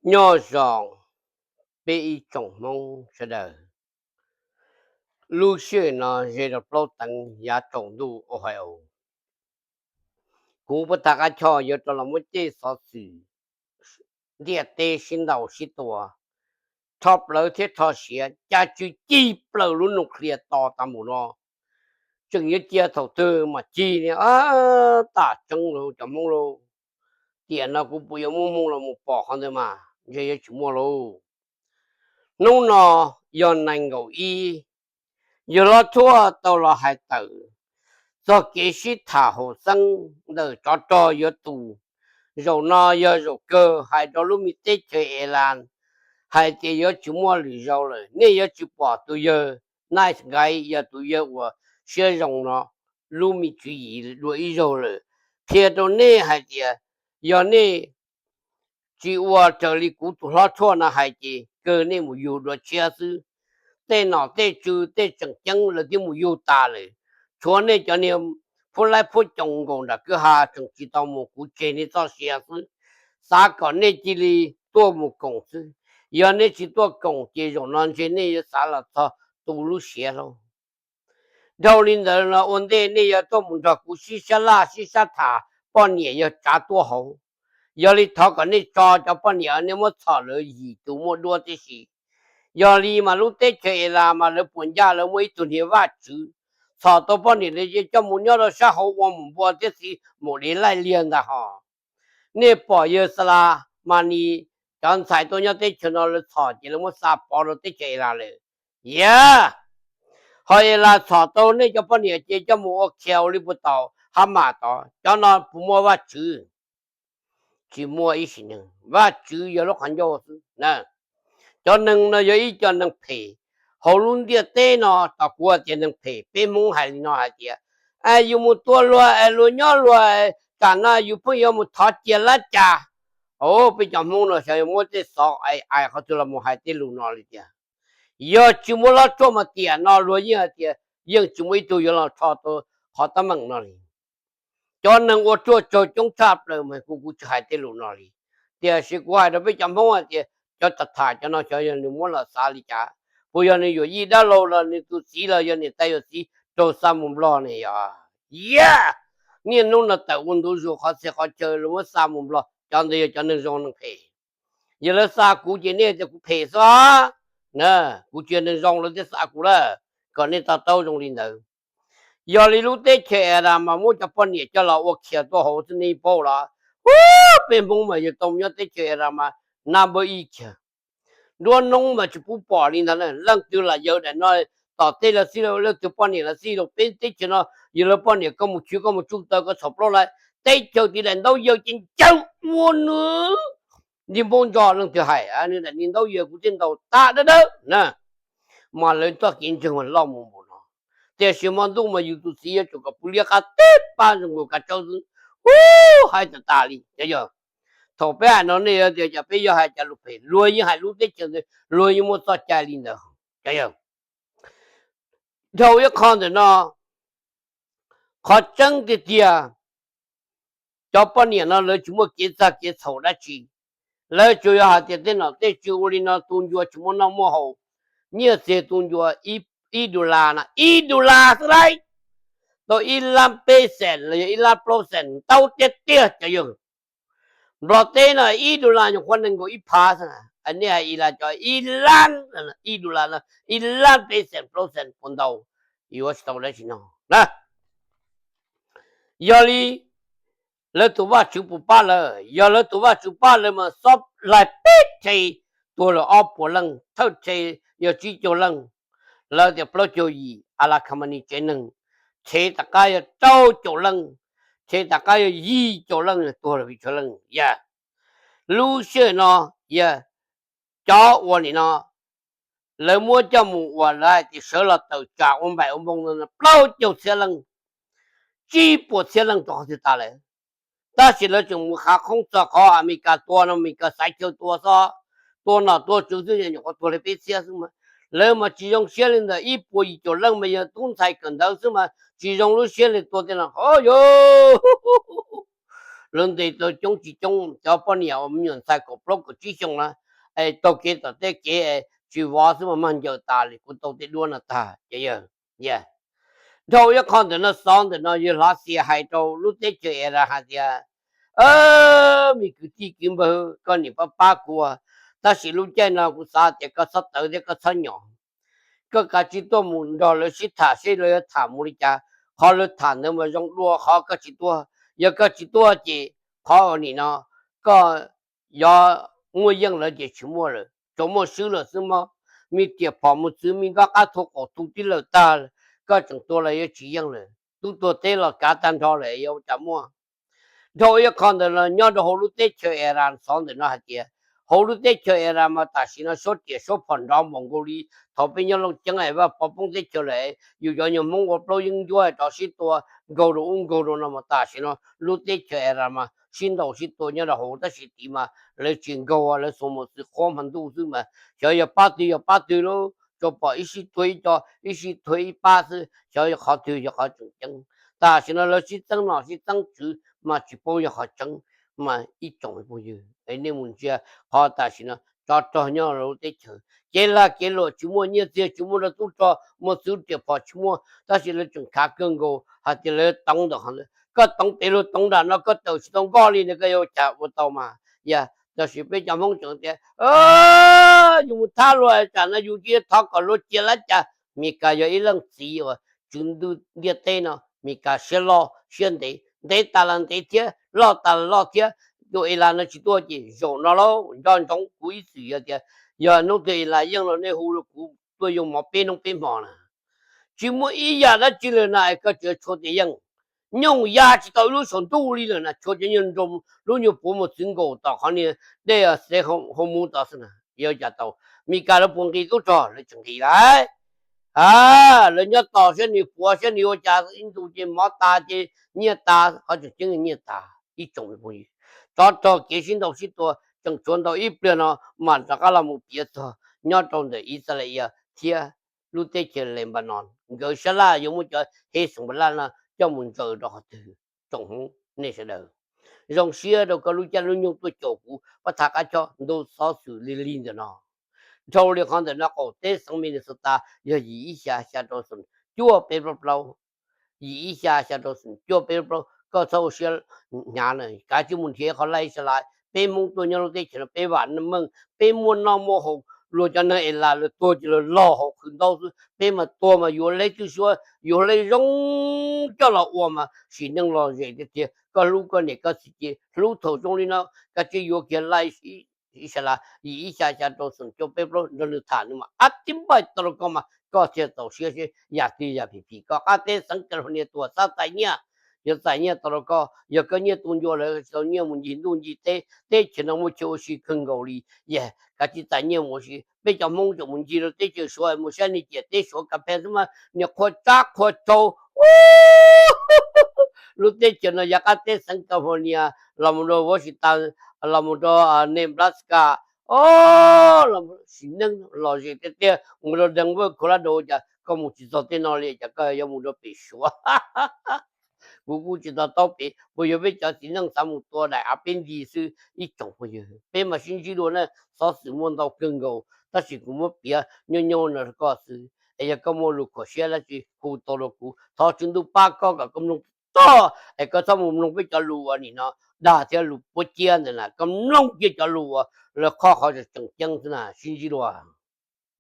Nyob zoo peb ib tsoom Hmoob sawv daws. Lub sij hawm no ze rau plaub teev yav tsaus ntuj Ohio. Kuv puag ta qab choj yuav rov los muab tej xov xwm ntiaj teb sib ntaus sib tua, rho plawv thiab rho siav, cas tsw cig plaws lub nuclear to tas npaum no. Tseem yuav cia thaum twg mam cig li, tam tseeb lauj cov Hmoob lauj. Tiam no kuv puas yuav muaj hmoo los mus pom qhov ntawd mas ntshe yuav tsis muaj lauj. Hnub no yog nees nkaum ib, yawg Hlob Tshuaj tau los hais tawm txog kev sib tham haum xeeb ntawm tsov rog yuav tus. Zaum no yog zaum kawg hais rau lub me teb chaws Iran hais tias yuav tsis muaj lwm zaus lawm, nej yuav tsis pom tus yawg nice guy, yog tus yawg uas siab zoo no lub me tswv yim dua ib zaug lawm. Qhia rau nej hais tias yog nej tsis ua raws li kuv tus Hlob Tshuaj no hais ces kawg nej mus yug dua tshiab xwb. Tej nom tej tswv tej tseem ceeb lawv twb mus yug tas lawm, tshuav nej cov niag phuab laib phuab coos nkaum nram kwj ha tseem tsis tau mus, kuv tseg nej txoj sia xwb. Xav kom nej cia li tuaj mus koom xwb. Yog nej tsis tuaj koom ces zaum no ntshe nej yuav xav los txog tu lub siav lauj. Dhau li ntawd no ua ntej nej yuav tuaj mus nrog kuv sib sab laj sib sab tham, poj niam yog tsav tuaj hauv. Yog li thov kom nej tso cov poj niam, nej muab txhom lawv yim tus muaj duab tib si. Yog li mas lub teb chaws Iran mas lawv puas ncaj lawv muaj ib tug niag vaj tswv txhom tau poj niam lawv coj mus nyob rau sab hauv ua mus npua thiab txiv mus dev laij liag ntag hos. Nej pom yawg Xas Las Mas Nis cov ntxhais tuaj nyob teb chaws no lawv txhom ces lawv muab xa pov rau teb chaws Iran lawm. Yog ho Iran txhom tau nej cov poj niam ces coj mus ua khiav ua li puag tom Hab Mas tod, cov no puas muaj vaj tswv? Tsis muaj ib sim neej. Vaj tswv yog lub qhov ncauj xwb na. Cov neeg no yog ib co neeg phem hauv lub ntiaj teb no. Tos kuv hais tias neeg phem, peb Hmoob hais li no hais tias, yus mus tua luag es luag nyob luag, tam no yus pheej yuav mus thov cia lab cas? Peb cov Hmoob no xyov yuav muab tej xov ais qhov twg los mus hais tej lus no li tiag. Yog tsis muaj Hlob Tshuaj mas tiam no luag yeej hais tias yeej tsis muaj ib tug yuav los rho tau qhov teeb meem no li. Cov neeg ua ruaj tsaug coob tshaj plaws mas kuv, kuv tsis hais tej lus no li. Tiam sis kuv hais rau peb cov Hmoob hais tias cov tham tham cov no xyov yog nws muab los xav li cas, puas yog nws yuam yij dab laug los nws tus txiv los yog niam tais yawm txiv raug xa mus Nplog ne yog? Yog niaj hnub no tawm ua ntu zus qhov txhia qhov chaw los muab xa mus Nplog, cov ntawd yog cov neeg zoo neeg phem. Yog lawv xa kuv ces nej tias kuv phem xwb. Kuv tsis yog neeg zoo lawv thiaj xa kuv lawm, kom nej to taub zoo li ntawd. Yog li lub teb chaws Iran mas muab cov poj niam coj los ua khiav tuaj hauv xwb nej paub los? Peb Hmoob mas yog tau nyob teb chaws Iran mas nab npawb ib kiag. Nruab noob mas tsis pub pom li ntag na. Leej twg lam yawg daim no tom tej los xij, leej twg poj niam los xij rau peb teb chaws no, yog lawv poj niam koj mus chwv koj mus tsuj taw koj txhom plaub lawm, teb chaws tiv daim ntaub yawg ces ncaws ua nws. Ntig npauj ntso leej twg hais, nws daim ntaub yawg kuv thiaj ntaus tag dawb dawb na. Mas lawv txoj kev ntseeg mas loj mus npaum no. Tiam sis hmo ntuj mas yus tus txiv yuav tsum kom puv liab qab teb pab zoo nkaus kav tsawb xwb. Ub, hais tas tas li cov yawg. Thaum peb hais no nej yuav tias cas peb yuav hais cas lus phem, luag yeej hais lub teb chaws ntawd luag yeej muaj txoj cai li ntawd cov yawg. Dhau ib qho ntawm no, qhov tseeb tiag tiag, cov poj niam no lawv tsis muaj kev txag kev txhaum dab tsi. Lawv tsuas yog hais tias tej nom tej tswv ua li no tu ncua tsis muaj noj muaj haus, nyiaj txiag tu ncua ib dollar no, ib dollar xwb lauj, tau ib lab peb xees los yog ib lab plaub xees ntau tiag tiag cov yawg. Nplog teb no ib dollar nyuam qhuav nees nkaum ib phav xwb. Nej hais ib lab cov ib lab, ib dollar no ib lab peb xees plaub xees puas ntau? Yuav tsis tau dab tsi no na. Yog li lawv tus vaj tswv puas pab lawv? Yog lawv tus vaj tswv pab lawv mas xob laig peb rhe tuag lawm ob puas leej, thawj rhe yog tsib caug leej, lawv tias plaub caug yim a la Khamani tsev neeg, rhe tom qab yog rau caum leej, rhe tom qab yog yim caum leej tuag lawm vim tshuav leej yag. Lub sij hawm no yog cov ua nim no lawv muab coj mus ua lawv hais tias sawv los tawm tsam ua npaim ua npoo no plaub caug txhiab leej, tsib puas txhiab leej rau qhov twg tas lawm. Tab sis lawv tseem mus khav qhoob txog qhov Amelikas tua no, Amelikas xaiv chaw tua xwb, tua nom tua tswv xwb nyuam qhuav tuag li peb txhiab xwb mas. Lawv mas tsis zoo siab li ntawd, ib puas yim caum leej mas yog tub ntxhais kawm ntawv xwb mas tsis zoo lub siab li tua tej no. Yog lawv ntes tau coob tsis coob, cov poj niam uas me nyuam ntxhais kaum plaub kaum tsib xyoos na, es taug kev tom tej kev tsis vov xwb mas mag ncaws tas li, kuv tau tej duab no tag ces yawg. Dhau ib qho ntawm no xov ntawm no yawg Hlav Xias hais rau lub teb chaws Iran hais tias, me kwv tij kwv npawg, koj niam pab pab kuv, tab sis lub caij no kuv xav tias koj txhob tawv thiab koj txhob nyom. Koj kav tsij tuaj mus nrog lawv sib tham seb lawv yuav tham mus li cas. Qhov lawv tham ntawd mas zoo dua qhov koj tsis tuaj. Yog koj tsis tuaj ces qhov uas nim no koj yuav muaj yeej lawm ces tsis muaj lawm, tsuas muaj swb lawm xwb mog. Me riam phom mus txwv me nkob qab thu qaum thu tib lawm tag, koj tseem tua los yuav tsis yeej lawm. Tub tuag teb los kav tag nrho lawm yuav ua cas muaj. Dhau ib qho ntawm no nyob rau hauv lub teb chaws Iran xov ntawm no hais tias, hauv lub teb chaws Iran mas tam sim no suab riam suab phom nrov npaum nkaus li thaum peb nyob Looj Ceeb es Vaj Pov poob teb chaws lawm, yus cov nyuag Hmoob ua plaub yeeb ncuab rov sib tua nkaug rau ub nkaug rau no mas tam sim no lub teb chaws Iran mas sib ntaus sib tua nyob rau hauv, tab sis tid mas lawv tsis nkaug, lawv xuas mus txwv qhuab hmo ntuj xwb mas xyov yog pab twg yog pab twg lauj, tsuas pom ib sij tuag ib co, ib sij tuag ib pab xwb, xyov yog qhov twg yog qhov tseem ceeb. Tam sim no lawv sib txeeb nom sib txeeb tswv mas tsis paub yog qhov tseeb mas ib tsoom phooj ywg, nej mus ntsia qhov tam sim no tsov rog nyob rau lub teb chaws, kev lag kev luam tsis muaj, nyiaj txiag tsis muaj, rau tub rog mus txwv riam phom tsis muaj, tab sis lawv tseem khav kawg nkaus hais tias lawv toov ntawm qhov ntawd. Koj toov pem luag toov nram no koj tawm tsis tau nkoj li no koj yuav ua cas ua tau mas. Yog tam sim peb cov Hmoob tseem tias yus mus thab luag tsam no yus cia thov kom luag cia lab cas. Meskas yog ib leej txiv uas tswv ntuj ntiaj teb no, Meskas siab loj siab ntev, ntev tas los ntev thiab, loj tas los loj thiab. Tus Elas no tsis tuaj ces zaum no lauj, nco ntsoov kuv ib txwm yog tias, yog hnub twg Elas yeej los nej hu rau kuv tuaj yoo mov peb hnub peb hmo na. Tsis muaj ib yam dab tsi lawm na es koj tseem tshua tias yeej. Nyooj ya tsis tau ib lub saum ntuj li lawm na, tshua cov nyuag nroog lub nyuag puav mus txwv nkaus tom qhov niag dej Xeev Haus Mus tod xwb na, yuav cas tau. Meskas lawv puas nqis tub rog? Lawv tseem nqis lawm. A, lawv nyob tos siab nws puav siab nws ua cas ib ntus ces mov tas ces nyiaj tas, qhov tseem ceeb nyiaj tas ib tsoom phooj ywg. Tsov rog kev sib ntaus sib tua tseem tshuav ntau ib pliag no mas rov qab los mus piav txog nyob rau ntawm Ixalayees thiab lub teb chaws Lebanon, nkawd sab laj yuav muab cov Hezbollah no coj mus ntsaws rau qhov twg. Tsoom Hmoob nej sawv daws zoo siab rau koj lub caij lub nyoog tuaj caum kuv pab tham qab choj ntu xov xwm li li ntawm no. Dhau li qhov ntawm no qaum teb xeev Minnesota yog yim ib xya xya rau xoom cuaj peb plaub plaub. Yim ib xya xya rau xoom cuaj peb plaub plaub, koj txhob ua siab hnyav na, kav tsij mus nrhiav qhov laj ib sab laj. Peb Hmoob tuaj nyob lub teb chaws no peb vam meej, peb muaj noj muaj haus, luag cov neeg Elas lawv tuag ces luag log haus qhwv ntaub xwb, peb mas tuag mas yuav hleb twj suab yuav hleb zoo coj los ua mas sim neej lom zem tiag tiag. Koj hlub koj niam koj txiv ces hlub thaum zoo li no, kav tsij yuav kiag laj ib sab laj yim ib xya xya rau xoom cuaj peb plaub nrog nws tham, nws mas ab tib npaij tau rau koj mas koj thiaj txaus siab seb yam twg yam phim phim. Koj qab teb xeev California tuaj xav txais nyiaj, yuav txais nyiaj tau rau koj. Yog koj nyiaj tu ncua lawm tsis tau nyiaj mus ncig ntuj ncig teb, teb chaws no muaj chaw ua si kawg nkaus li. Yog kav tsij txais nyiaj mus ua si. Peb cov Hmoob tseem mus ncig rau teb chaws Suav, mus saib niag ciam teb Suav kas phe xwb mas niag qhua tsab qhua tsau. Lub teb chaws no yav qab teb xeev California los mus rau Washington, los mus rau Nebraska, o, sim neej lom zem tiag tiag. Mus rau Denver, Colorado cas koj mus tsis txog tej no li, cas koj yuav mus rau pem Suav? Kuv kuj tsis to taub pem, puas yog peb cov txiv neej xav mus tua daim av peb nti xwb ib tsoom phooj ywg. Peb mas sib ntsib dua na, xov xwm muaj ntau kawg nkaus, tab sis kuv muab piav nyob nyob no rau koj xwb. Es yog koj muaj lus khuam siab dab tsi hu tau rau kuv, thov tswv ntuj pab koj kom koj mloog txog, es koj txhob mus mloog peb cov lus uas nim no dag thiab lus puab ciab ntawd na, koj mloog kiag cov lus uas lawv qhov qhov tseem ceeb xwb na, sib ntsib dua.